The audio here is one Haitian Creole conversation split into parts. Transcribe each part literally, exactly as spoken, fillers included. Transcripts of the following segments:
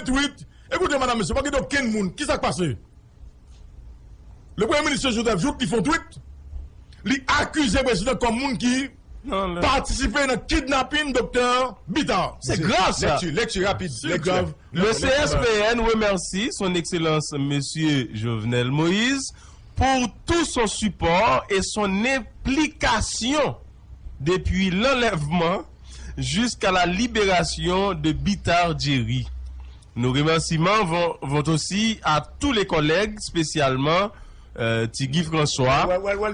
tweet. Ekoute, madanm, mesye, pa gen okenn moun. Kisa k pase? Le premye minis Joseph Jouthe, li fè yon tweet. Li akize prezidan kòm moun ki patisipe nan kidnapin doktè Bitar. Se grav, sa. Lecture, lecture rapide. Se grav. Le C S P N remercie son Excellence Monsieur Jovenel Moïse pour tout son support et son implication depuis l'enlèvement jusqu'à la libération de Bitar Jerry. Nos remerciements vont, vont aussi à tous les collègues, spécialement euh, Ti Guy François,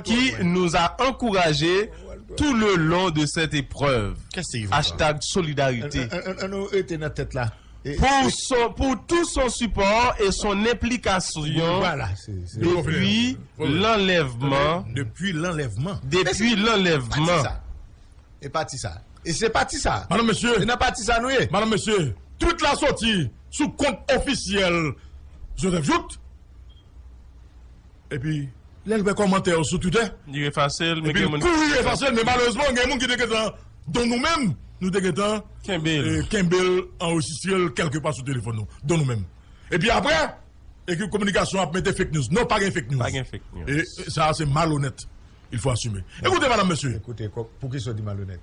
qui nous a encouragés tout le long de cette épreuve. Hashtag solidarité. An nou rete nan tèt la. Pour, son, pour tout son support et son implication depuis l'enlèvement. Depuis l'enlèvement. Depuis l'enlèvement. E pati sa. E se pati sa. Madanm, mesye. E nan pati sa nou ye. Madanm, mesye, tweet la soti sou kont ofisyèl Joseph Jouthe. Epi, lè l wè kòmantè yo sou Twitter, li efase l, men gen moun ki kouri efase l, men malerezman, gen moun ki te gentan, dont nou menm, nou te gentan kenbe l, anrejistre l kèlkepa sou telefòn nou, dont nou menm. Epi apre, ekip kominikasyon ap mete fake news. Non, pa gen fake news. Pa gen fake news. E sa a se malonèt. Il faut assumer. Ekoute, madanm, mesye. Ekoute, poukisa w di malonèt?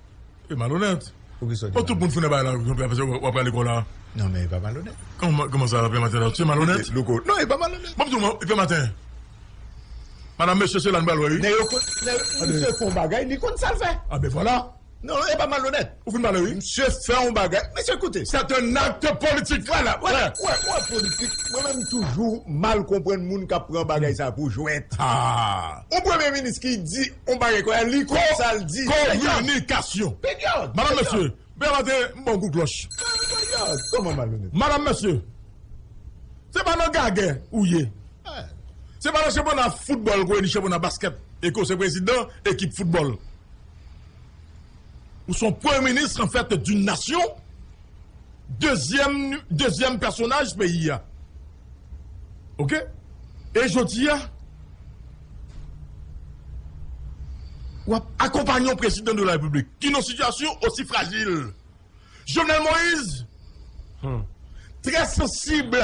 E malonèt. Poukisa w di malonèt? Bon, tout moun founen bagay la, w ap pale kon la. Non, men e pa malonèt. Kòman, kòman sa, Pè Maten la? Se malonèt? Louko, non, e pa malonèt. Bon, m di w, Pè Maten. Madanm, mesye, se la n pral wè, wi. Nèg yo konn, nèg, misye fè yon bagay, li konn sa l fè. A ben vwala. Non, e pa malonèt. Ou fin pale, wi. Misye fè yon bagay. Mesye, koute. C'est un acte politique. Vwala, vwala. Wè, wè, politik. Mwen menm toujou mal konprann moun k ap pran bagay sa pou jwèt. Ah. Yon premye minis ki di yon bagay konsa, li konn sa l di. Kominikasyon. Peryòd. Madanm, mesye, Pè Maten, m ba w kout klòch. Peryòd. Kòman malonèt? Madanm, mesye, se pa nan gagè ou ye. Se pa nan chanpyona foutbòl ke w ye, ni chanpyona baskèt, e ke w se prezidan ekip foutbòl. Ou se yon premye minis, an fèt, d'une nation, dezyèm, dezyèm pèsonaj peyi a. Oke? E jodi a, w ap akonpanye yon prezidan de la repiblik ki nan sitiyasyon osi frajil. Jovenel Moïse, trè sansib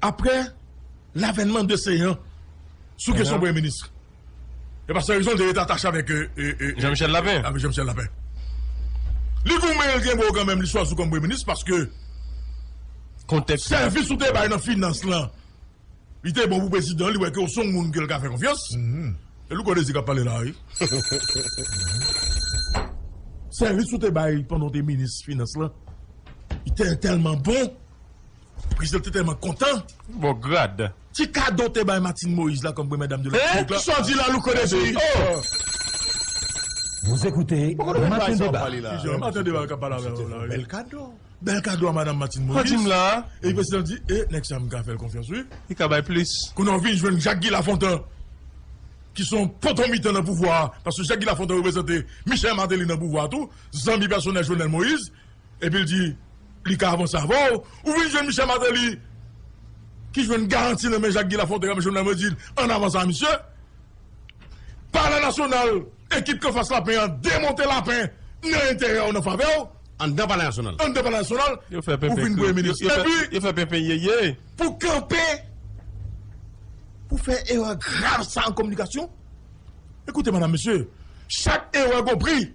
apre lavènman de Seyan sou kesyon premye minis. E pa san rezon, li te rete atache avèk, e, e, e, Jean-Michel Lapin. Avèk Jean-Michel Lapin. Li goumen, li kenbe w kanmenm, li chwazi w kòm premye minis paske kontèks sèvis ou te bay nan finans lan, li te bon pou prezidan, li wè ke w se yon moun ke l ka fè konfyans. E Louko Désir k ap pale la, wi. Sèvis ou te bay pandan w te minis finans lan, li te tèlman bon, prezidan te tèlman kontan. Bon grad. Ti kado w te bay Martine Moïse la kòm premyè dam de la repiblik la. Kisa w di la, Louko Désir? Oh! Vous écoutez Matin Débat. Matin Débat k ap pale avè w la, wi. Bèl kado. Bèl kado a madanm Martine Moïse. Epi prezidan di, e, nèg sa m ka fè l konfyans, wi. Li ka bay plis. Kounye a w vin jwenn Jacques Guy Lafontant, ki se yon potomitan nan pouvwa a, paske Jacques Guy Lafontant reprezante Michel Martelly nan pouvwa a tou, zanmi pèsonèl Jovenel Moïse, epi l di, li ka avanse avè w. Ou vin jwenn Michel Martelly, ki jwenn garanti nan men Jacques Guy Lafontant, men Jovenel Moïse di, ann avanse a misye. Palè Nasyonal, ekip k anfas Lapin an demonte Lapin nan enterè w, nan favè w. Anndan Palè Nasyonal. Anndan Palè Nasyonal, ou vin premye minis. Epi, yo fè penpen yeye. Pou kanpe, pou fè erè grav sa an kominikasyon. Ekoute, madanm, mesye, chak erè gon pri.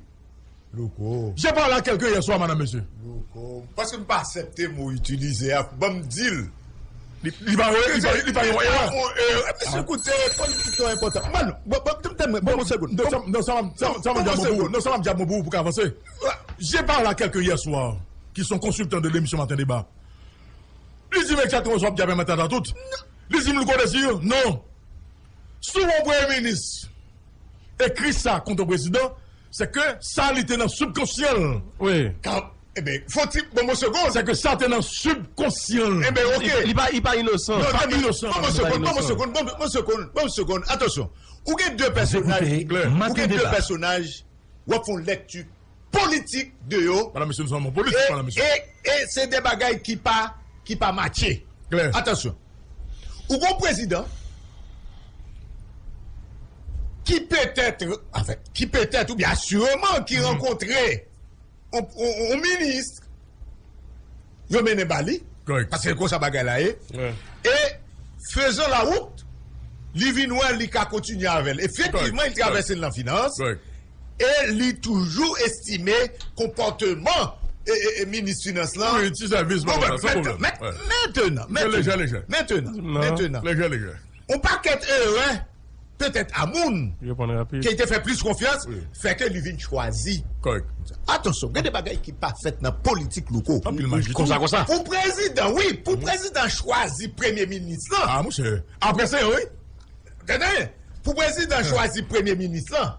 Louko. J'ai parlé à quelqu'un hier soir, madanm, mesye. Louko, paske m pa aksepte mo itilize a, ban m di l. Li, li pa, li pa, li pa yon erè. Mesye, koute, politik yo enpòtan. Bon, bon, bon, bon, bon, bon, segonn. Non, sa, non, sa, sa, sa, sa, bon, bon, segonn. Non, sa, m ap di a bon pou ou, pou ka avanse. J'ai parlé à quelqu'un hier soir, qui sont consultants de l'émission Matin Débat. Li di m egzakteman sa w ap di a, Pè Maten, a tout. Li di m, Louko Désir, non. Si yon premye minis ekri sa kont yon prezidan, se ke sa li te nan sibkonsyan l. Wi. Ka, ebyen, fò ti, bon, bon, segonn. Se ke sa te nan sibkonsyan l. Ebyen, oke. Li, li pa, li pa inosan. Non, pa inosan. Bon, bon, segonn, bon, bon, segonn, bon, bon, segonn, bon, segonn. Atansyon. Ou gen de pèsonaj, ou gen de pèsonaj, w ap fè yon lèkti politik de yo. Madanm, mesye, nou se yon politik, madanm, mesye. E, e se de bagay ki pa, ki pa matche. Klè. Atansyon. Ou gon prezidan ki petèt, anfen, ki petèt oubyen asireman ki rankontre yon, yon, yon minis yo mennen ba li, paske se konsa bagay la ye. E fezan lawout, li vin wè li ka kontinye avè l. Efektivman, li travèse l nan finans. E li toujou estime konpòteman e, e, e minis finans lan. Wi, ti sèvis, bon, pa san pwoblèm. Mentenan, mentenan, mentenan, mentenan, yon pakèt erè, petèt a moun ke li te fè plis konfyans, fè ke li vin chwazi. Atansyon, gen de bagay ki pa fèt nan politik, Louko. Konsa, konsa. Pou prezidan, wi, pou prezidan chwazi premye minis lan. Ah, monchè, apre se yo, wi. Tande, pou prezidan chwazi premye minis lan,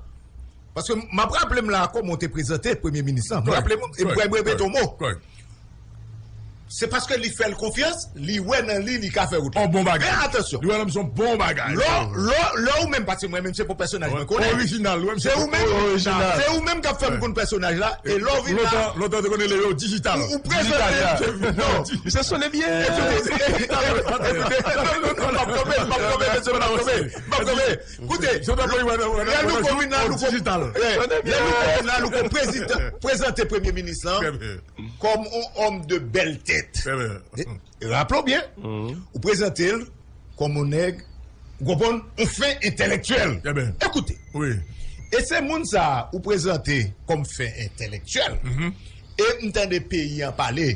paske m ap raple m la kòman w te prezante premye minis lan. M raple m, e m pral repete yon mo. Se paske li fè l konfyans, li wè nan li, li ka fè wout la. Yon bon bagay. Men atansyon. Li wè nan li se yon bon bagay. Lè, lè, lè ou menm, paske mwen menm se pou pèsonaj mwen konnen. Orijinal, wi, se ou menm, se ou menm k ap fè m konn pèsonaj la, e lè w vin la. Lontan, lontan te konnen Leo dijital. Ou prezante. Non, se sonnen byen. Ekoute, ekoute, non, non, non, m ap kanpe, m ap kanpe, mesye, m ap kanpe, m ap kanpe. Koute, lè Louko vin la, Louko, lè Louko vin la, Louko prezante, prezante premye minis lan kòm yon òm de bèl tèt. Raple w byen, ou prezante l kòm yon nèg, ou konprann, yon fen entèlektyèl. Ekoute, e se moun sa a ou prezante kòm fen entèlektyèl, e m tande peyi an pale,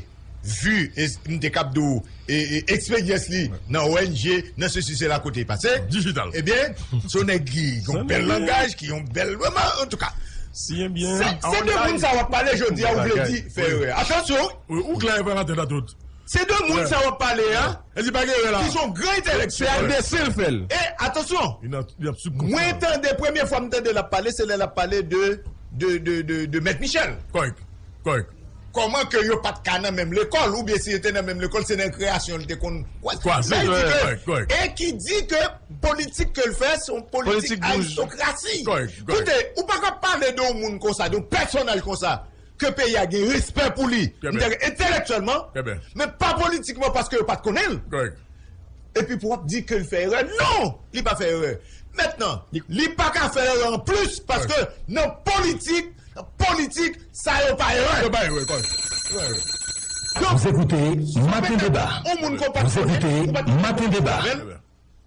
vi, e m te kab di w, e, e eksperyans li nan O N G, nan sesi, sela, kote li pase. Dijital. Ebyen, se yon nèg ki gen yon bèl langaj, ki gen yon bèl, vrèman, antouka. Se, se de moun sa w ap pale jodi a, ou vle di fè erè. Atansyon! Ou klè, frè Maten, nan tout. Se de moun sa w ap pale a, ki se yon gran entèlektyèl. Se enbesil fè l. E, atansyon, mwen tande, premye fwa m tande l ap pale, se lè l ap pale de, de, de, de, de Mèt Michèl. Kòrèk, kòrèk. Kòman ke yo pa t ka nan menm lekòl, oubyen si yo te nan menm lekòl, se nan rekreyasyon l te konn kwaze. Kwaze, kòrèk, kòrèk. E ki di ke politik ke l fè, se yon politik aristokrasi. Koute, ou pa ka pale de yon moun konsa, de yon pèsonaj konsa, ke peyi a gen respè pou li, m te di entèlektyèlman, men pa politikman paske yo pa t konnen l. Epi pou w ap di ke l fè erè. Non, li pa fè erè. Mentnan, li pa ka fè erè anplis paske nan politik, nan politik, sa yo pa erè. Yo pa erè, kòrèk. Vous écoutez Matin Débat. Yon moun ke w pa t konnen, ou pa t konnen.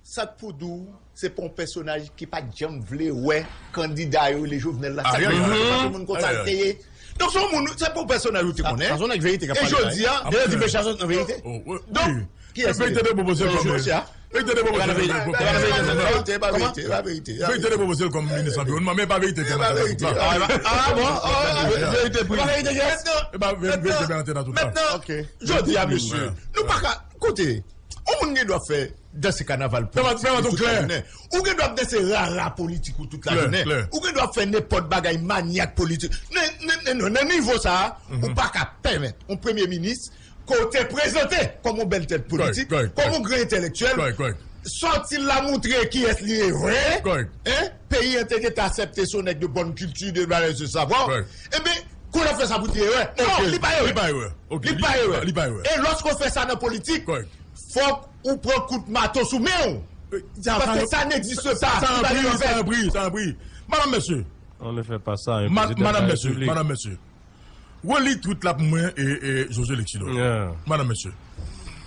Sa k pou di w, se pa yon pèsonaj ki pa t janm vle wè kandida yo rele Jovenel la. Sa k pou di w, se pa yon moun konsa l te ye. Donk, se yon moun, se pa yon pèsonaj ou te konnen. E jodi a, yo di Bechazot nan verite. Donk, kiyès li ye? Verite te pwopoze l kòm. Verite te pwopoze l kòm. Verite te pwopoze l kòm minis anviwònman, men e pa verite ki nan tèt la. Ah bon? Verite pri. E pa verite ki nan tèt la tout la. Jodi a, mesye, nou pa ka, koute, yon moun gen dwa fè danse kanaval politik tout lajounen. Ou gen dwa ap danse rara politik ou tout lajounen. Ou gen dwa ap fè nenpòt bagay manyak politik. Nan, nan, nan, nan nivo sa a, ou pa ka pèmèt yon premye minis ke w te prezante kòm yon bèl tèt politik, kòm yon gran entèlektyèl, sòti l la moutre kiyès li ye vre. Peyi an te gentan aksepte se yon nèg de bòn kilti, de bagay, de savwa. Ebyen, kou l ap fè sa pou di erè. Non, li pa erè. Li pa erè. Li pa erè. Li pa erè. E lòske w fè sa nan politik, fòk ou pran kout mato sou men w. Paske sa n'existe pas. Sa anpil, sa anpil, sa anpil. Madanm, mesye. On ne fait pas ça à un président de la République. Madanm, mesye. Reli tweet la pou mwen, e, e, José Lexidor. Madanm, mesye.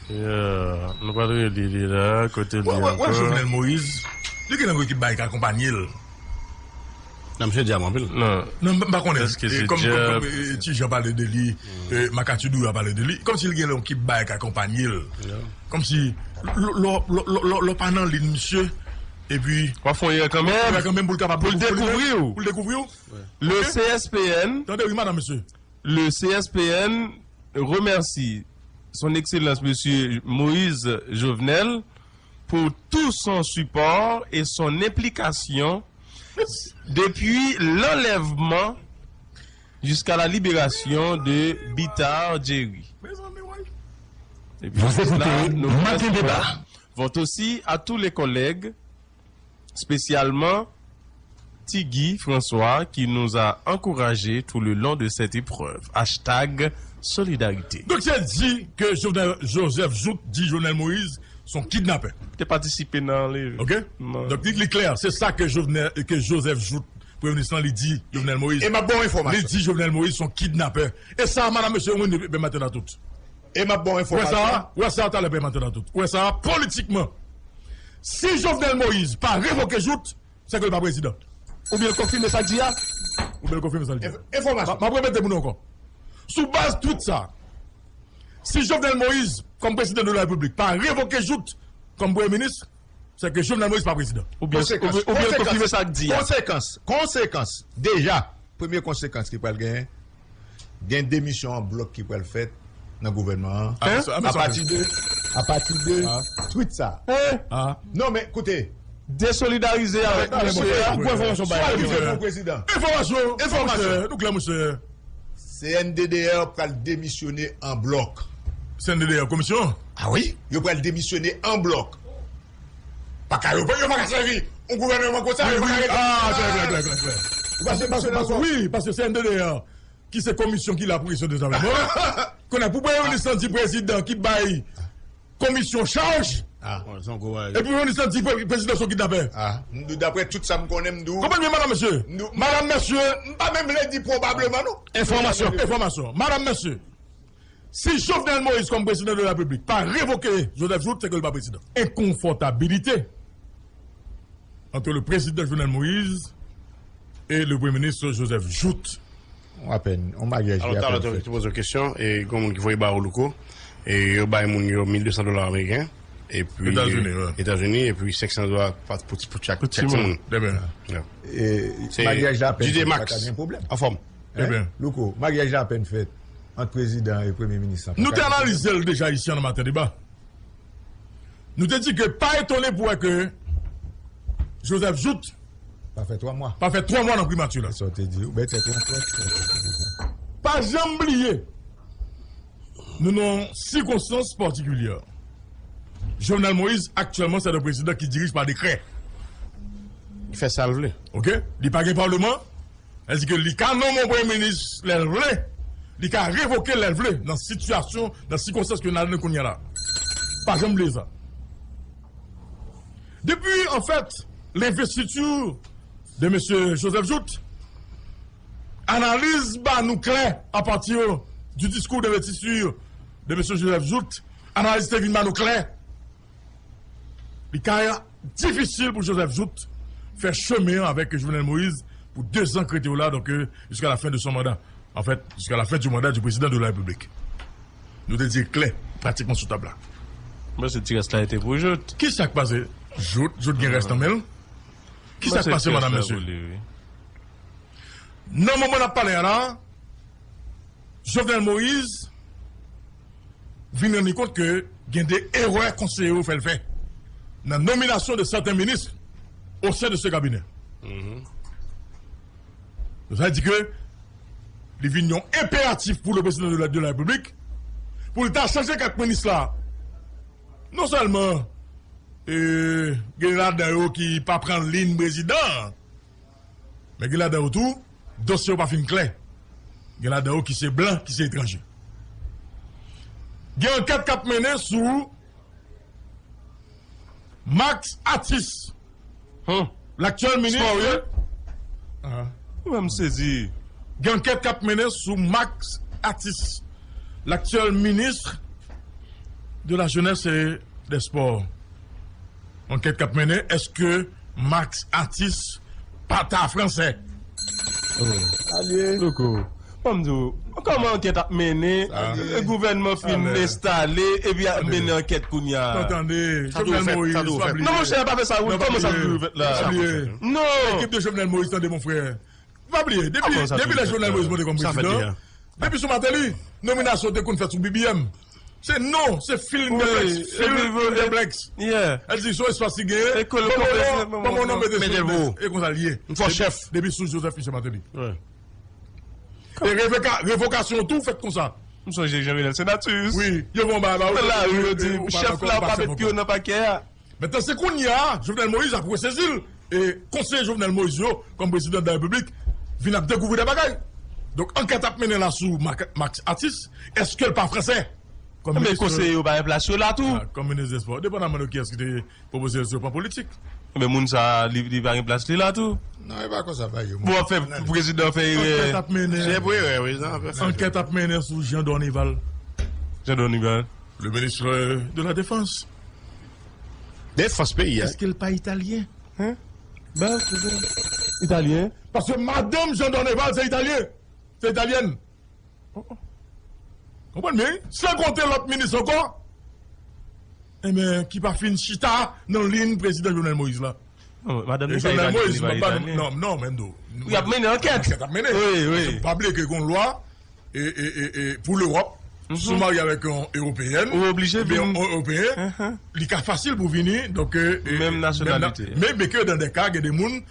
Nou pa t reli li la, kote li ankò? Wè, wè, Jovenel Moïse, li gen nan ekip bagay k akonpanye l. Non, misye djab anpil. Non. Non, m pa konnen. Kòm, kòm, kòm, e, Ti Jan pale de li, e, Makati Doura pale de li. Kòmsi li gen yon ekip bagay k akonpanye l. Kòmsi, lè, lè, lè w pa nan liy misye, epi w ap fè yon erè kanmenm. Pou l dekouvri w. Pou l dekouvri w. Le C S P N, tande, wi, madanm, mesye. Le C S P N remercie Son Excellence Monsieur Moïse Jovenel pour tout son support et son implication depuis l'enlèvement jusqu'à la libération de Bitar Jerry. Vous écoutez Matin Débat. Vont aussi à tous les collègues, spécialement Ti Guy François, qui nous a encouragés tout le long de cette épreuve. Hashtag solidarité. Donk, se di ke Jovenel, Joseph Jouthe di Jovenel Moïse se yon kidnapè. Te patisipe nan leve. Ok? Donk, li, li klè, se sa ke Jovenel, ke Joseph Jouthe, premye minis lan, li di Jovenel Moïse. E m ap ba w enfòmasyon. Li di Jovenel Moïse se yon kidnapè. E sa, madanm, mesye, ou konn depi maten nan tout. E m ap ba w enfòmasyon. Ou wè sa, ou wè sa, talè Pè Maten nan tout. Ou wè sa, politikman. Si Jovenel Moïse pa revoke Jouthe, se ke l pa prezidan. Oubyen l konfime sa k di a? Oubyen l konfime sa l di a. Enfòmasyon. M ap repete pou nou ankò. Sou baz tweet sa, si Jovenel Moïse, kòm prezidan de la Repiblik, pa revoke Jouthe kòm premye minis, se ke Jovenel Moïse pa prezidan. Oubyen, oubyen, oubyen l konfime sa k di a. Konsekans, konsekans, deja, premye konsekans ki pral genyen, gen demisyon an blòk ki pral fèt nan gouvènman an. Apati de, apati de tweet sa. Non, men koute. Desolidarize avèk misye a. Ou pran enfòmasyon bay. Swa li se pou prezidan. Enfòmasyon. Enfòmasyon. Nou klè, monchè. C N D D R pral demisyone an blòk. C N D D R, komisyon? A wi, yo pral demisyone an blòk. Pa ka, yo, yo pa ka sèvi yon gouvènman konsa, yo pa ka rete. Ah, klè, klè, klè, klè, klè. Ou pa se, pa se, pa se, wi, paske C N D D R, ki se komisyon ki la pou kesyon dezavèman. Kounye a, pou premye minis lan di prezidan ki bay komisyon chaj. Epi premye minis lan di pre-, prezidan se yon kidnapè. Daprè tout sa m konnen, m di w. Konprann byen, madanm, mesye. Madanm, mesye. M pa menm vle di pwobableman, non. Enfòmasyon. Enfòmasyon. Madanm, mesye. Si Jovenel Moïse, kòm prezidan de la Repiblik, pa revoke Joseph Jouthe, se ke l pa prezidan. Enkonfòtabilite entre le président Jovenel Moïse et le Premier ministre Joseph Jouthe. Apèn, yon maryaj li apèn fèt. Alò, talè te poze yon kesyon, e gen moun ki voye ba ou, Louko, e yo bay moun yo mil de san dola ameriken, epi Etazini, wi. Etazini, epi senk san dola pa, pou, pou chak, pou chak timoun. Trè byen. Se maryaj la apèn fèt, pa ka gen pwoblèm. Anfòm. Trè byen. Louko, maryaj la apèn fèt ant prezidan e premye minis lan. Nou te analize l deja isi an nan Maten Deba. Nou te di ke pa etone pou wè ke Joseph Jouthe pa fè twa mwa. Pa fè twa mwa nan primati la. Sa w te di, ou bay tèt ou yon flèch. Pa janm bliye, nou nan yon sikonstans patikilye. Jovenel Moïse, aktyèlman, se yon prezidan ki dirije pa dekrè. Li fè sa l vle. Oke? Li pa gen palman. Sa vle di ke li ka nonmen yon premye minis lè l vle, li ka revoke l lè l vle, nan sitiyasyon, nan sikonstans ke n al nan kounye a la. Pa janm bliye sa. Depuis, en fait, l'investiture de mesye Joseph Jouthe, analiz ba nou klè, à partir du discours d'investiture de mesye Joseph Jouthe, analiz te vin ba nou klè. Li ka difisil pou Joseph Jouthe fè chemen an avèk Jovenel Moïse pou dezan k rete yo la, donk, euh, jusqu'à la fin de son mandat. En fait, jusqu'à la fin du mandat du président de la République. Nou te di klè, pratikman sou tab la. Mwen se ti rès la rete pou Jouthe. Kisa k pase? Jouthe, Jouthe gen rès nan men l? Kisa k pase, madanm, mesye? Nan moman n ap pale a la, Jovenel Moïse vin rann li kont ke gen de erè konseye yo fè l fè nan nominasyon de sèten minis au sein de ce cabinet. Sa vle di ke li vin yon enperatif pou le président de la, de la République pou l ta chanje kat minis la. Non sèlman, euh, gen ladan yo ki pa pran liy prezidan an, men gen ladan yo tou, dosye yo pa fin klè. Gen ladan yo ki se blan, ki se etranje. Gen ankèt k ap mennen sou Max Atis, laktyèl minis. Mwen m sezi. Gen ankèt k ap mennen sou Max Atis, l'actuel ministre de la Jeunesse et des Sports. Ankèt k ap mennen, èske Max Atis pa ta fransè? Salye. Louko. Ban m di w, kòman ankèt ap mennen, gouvènman fin enstale, epi ap mennen ankèt kounye a. Tande, Jovenel Moïse, pa bliye. Non, monchè, pa fè sa, wi. Kòman sa dwe fèt la? Non. Ekip de Jovenel Moïse, tande, mon frè. Pa bliye, depi, depi lè Jovenel Moïse monte kòm prezidan, depi sou Martelly, nominasyon te konn fèt sou B B M. Se non, se fill in the blanks, fill in the blanks. Èl di se yon espas li genyen. Ban mwen non, ban mwen non, mete sou, e konsa l ye. M fò chèf. Depi sou Joseph Michel Martelly. E revoka-, revokasyon tou fèt konsa. M sonje Jean Venel Senatus. Wi, yo bon ba, ba, nan lari, yo di chèf la pa met pye w nan pakè a. Mentnan, se kounye a, Jovenel Moïse ap resezi l, e konseye Jovenel Moïse yo, kòm prezidan de la Repiblik, vin ap dekouvri de bagay. Donk, ankèt ap mennen la sou Max, Max Atis, èske l pa fransè? Kòm minis, konseye yo pa gen plas yo la tou. Kòm minis de spò, depandaman de kiyès ki te pwopoze l, se yo pran politik. Ebyen, moun sa, li, li pa gen plas li la tou. Non, e pa konsa bagay yo. Bon, w ap fè prezidan fè erè. Ankèt ap mennen. Se pou erè, wi, sa, fè sa. Ankèt ap mennen sou Jean Dorneval. Jean Donival. Le ministre de la Défense. Defans peyi a. Èske l pa italyen? Hein? Italyen? Paske madanm Jean Donival se italyen. Se italyèn. Konprann byen, wi. San konte lòt minis ankò, enben, ki pa fin chita nan liy prezidan Jovenel Moïse la. Non, madanm li pa italyen, li pa italyen. Non, non, men do. Y ap mennen ankèt. Ankèt ap mennen. Wi, wi. Paske pa bliye ke gon lwa e, e, e, e, pou Lewòp, si w marye avèk yon Ewopeyèn, ou oblije vin yon Ewopeyen, li ka fasil pou vini, donk, e, menm nasyonalite. Men, men ke dan de ka, gen de moun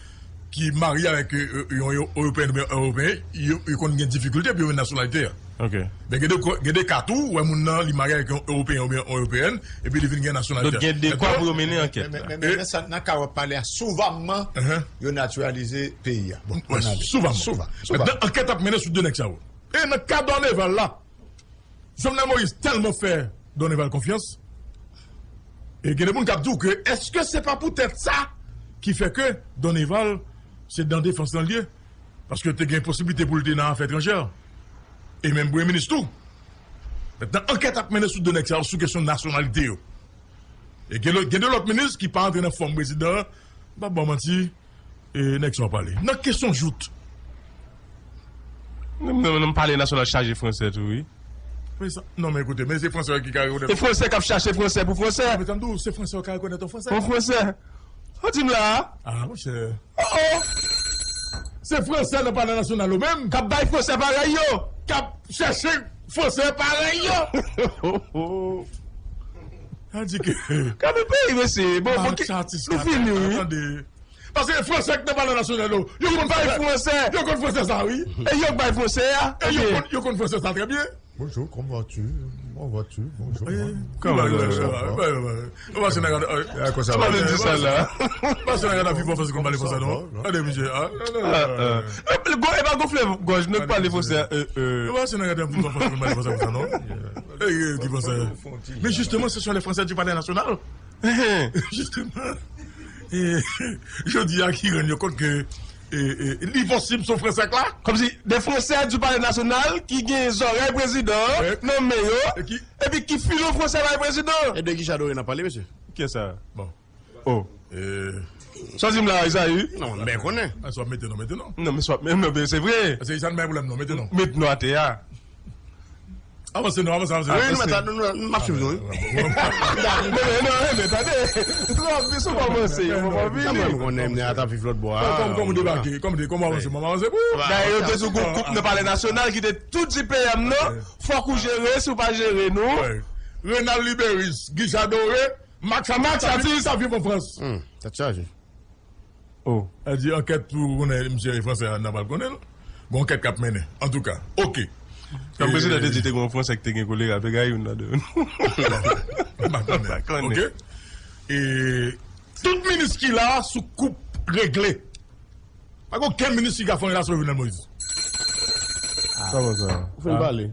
ki marye avèk, e, e, yon Ewopeyen oubyen Ewopeyen, yo, yo konn gen difikilte pou yo jwenn nasyonalite a. Ok. Men gen de, gen de ka tou, ou wè moun nan, li marye avèk yon Ewopeyen oubyen yon Ewopeyèn, epi li vin gen nasyonalite a. Donk, gen de ka pou yo mennen ankèt la. Men, men, men sa, nan ka w ap pale a, souvamman, yo natiralize peyi a. Bon, wè, souvamman. Souvan. Souvan. Mentnan, ankèt ap mennen sou de nèg sa yo. E nan ka Dorneval la, Jovenel Moïse tèlman fè Dorneval konfyans, e gen de moun k ap di w ke èske se pa poutèt sa ki fè ke Dorneval se dan defans lan l ye? Paske te gen posiblite pou l te nan afè etranjè. E menm premye minis tou. Mentnan, ankèt ap mennen sou de nèg sa yo sou kesyon nasyonalite yo. E gen lòt, gen de lòt minis ki pa antre nan fòm prezidan an. M p ap ba w manti, e, nèg sa yo pale. Nan kesyon jout. Non, non, non, palè nasyonal chaje fransè tou, wi. Men sa, non, men koute, men se fransè ki ka rekonèt. Se fransè k ap chache fransè pou fransè. Men tann tou, se fransè yo ka rekonèt yon fransè. Yon fransè. Sa w di m la a? Ah, monchè. Oh, oh. Se fransè nan palè nasyonal yo menm k ap bay fransè parèy yo, k ap chèche fransè parèy yo. Sa di ke gade peyi, mesye. Bon, bon, ki, nou fini, wi. Tande. Paske fransè k nan palè nasyonal yo, yo konn bay fransè. Yo konn fransè sa, wi. E yo k bay fransè a? E yo konn, yo konn fransè sa trè byen. Bonjour, comment vas-tu? Comment vas-tu? Bonjour. Kòman sa va? Ou pa se nan gade, ou pa vin di sa la. Ou pa se nan gade vivan fòs konn pale fransè non. Gade misye. E pa gonfle gòj nou pale fransè. Ou pa se nan gade vivan fòs konn pale fransè konsa non. E ki fransè? Mais justement, ce sont les Français du Palais National. Justement. E jodi a ki rann yo kont ke e, e, li posib sou fransè k la? Kòmsi de fransè du Palais National ki gen zòrèy prezidan an nan men yo, epi ki filo fransè bay prezidan. E de Guichard Doré n ap pale, mesye? Kiyès sa? Bon. Oh. Sa w di m la, Esaü? Non, m byen konnen. A, sa w ap mete non, mete non. Non, men sa w ap, men, men se vre. Se Esaü bay pwoblèm non, mete non. Met non atè a. Avanse non, avanse, avanse. Wi, nou mèt, nou, nou, m ap swiv nou, wi. Men, men, non, men, tande. Nou ap di sou kòmanse, yo poko vini. Mwen konnen m ap viv lòt bò a. Kòm, kòm ou debake, kòm ou de, kòm ou avanse, mwen avanse pou ou. Dayè, yo te sou gwo koup nan Palè Nasyonal ki te tou di P M nan, fòk ou jere, si w pa jere nou. Renald Liberis, Guichard Doré, Max Max Atis ap viv an Frans. Hmm, tèt chaje. Oh. Sa di ankèt pou konnen misye fransè a, n a pral konnen l. Gon ankèt k ap mennen. Antouka, oke. Kòm prezidan te di te gen yon fransè ki te gen kolera, pe gen youn ladan yo. M pa konnen. M pa konnen. Oke. E tout minis ki la sou koup regle. Pa gen okenn minis ki ka fè yon relasyon Jovenel Moïse. Sa bon sa. Ou fin pale.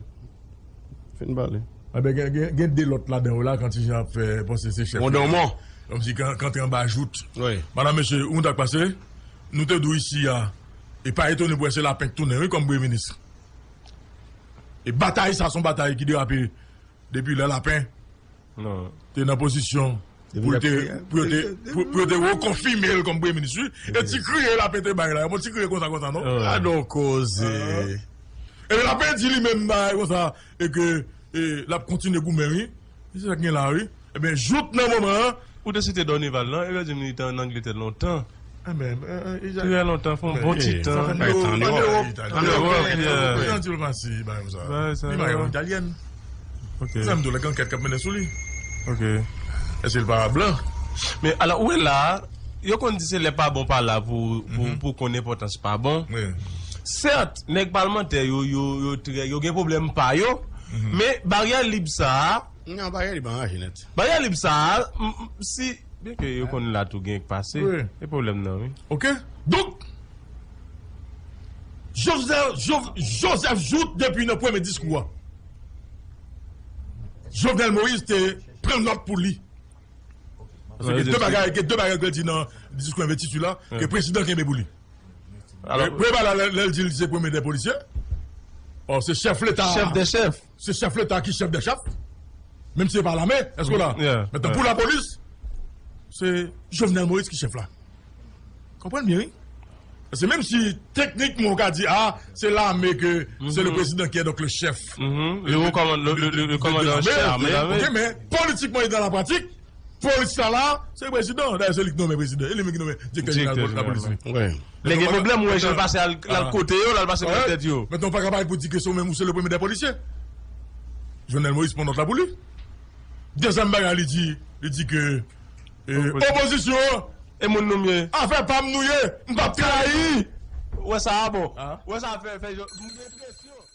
Fin pale. Enben, gen, gen, gen de lòt ladan yo la, kan ti jan ap fè panse se chèf yo. Kòmsi kan, kan antre anba jout. Wi. Madanm, mesye, ou konn sa k pase? Nou te di w isi a, e pa etone pou wè se Lapen k tounen, wi, kòm premye minis. E batay sa, se yon batay ki derape depi lè Lapen te nan pozisyon pou yo te, pou yo te, pou, pou yo te rekonfime l kòm premye minis, wi. E ti kriye Lapen te bay la, yon ti kriye konsa, konsa, non? Gade yon koze. E Lapen di li menm bagay konsa, e ke, e, l ap kontinye goumen, wi. Se sa k gen la, wi. Ebyen, jouk nan moman an. Ou te site Dorneval, non? E yo di m li te ann Angletè lontan. Trè lontan, fè yon bon ti tan. An Ewòp. An Ewòp, yeah. Li nan diplomasi, bagay konsa. Li marye avèk yon Italyèn. Ok. Sa m di w, lè gen ankèt k ap mennen sou li. Ok. Èske l pa blan? Men, alò, ou wè la, yo konn di se lè pa bon pa la pou, pou, pou konn enpòtans pa bon. Wi. Sèt, nèg palmantè yo, yo, yo trè, yo gen pwoblèm pa yo, men baryè lib sa a, non, baryè lib anraje nèt. Baryè lib sa a, m, m, si, byen ke yo konn la tou gen k pase, wi, e pwoblèm nan, wi. Ok. Donk, Joseph, Jo-, Joseph Jouthe, depi nan premye diskou a, Jovenel Moïse te pran nòt pou li. Paske gen de bagay, gen de bagay ke l di nan diskou envestiti la, ke prezidan kenbe pou li. Alò, premye bagay la, lè, lè l di l se premye dè polisye. Ò, se chèf leta. Chèf dè chèf. Se chèf leta ki chèf dè chèf. Menm si se pa lame, èske w la? Mentnan, pou lapolis, se Jovenel Moïse ki chèf la. Konprann byen, wi. Paske menm si teknikman ou ka di, a, se lame ke se le prezidan ki est donc le chef. Le commandant, le, le, le commandant chef armé. Ok, men politikman e nan la pratik, polis sa la, se prezidan. Dayè, se li ki nonmen prezidan. E li menm ki nonmen direktè jeneral lapolis. Lè gen pwoblèm, ou wè jan l pase al kote yo, l al pase kote tèt yo. Mentnan, ou pa ka pale pou di ke se ou menm ou se le premye dè polisye. Jovenel Moïse pran nòt la pou li. Dezyèm bagay, li di, li di ke opozisyon an, e moun nou m ye. Afè pa m nou ye, m p ap trayi. Ou wè sa a bon. Ou wè sa a fè, fè, m gen enpresyon.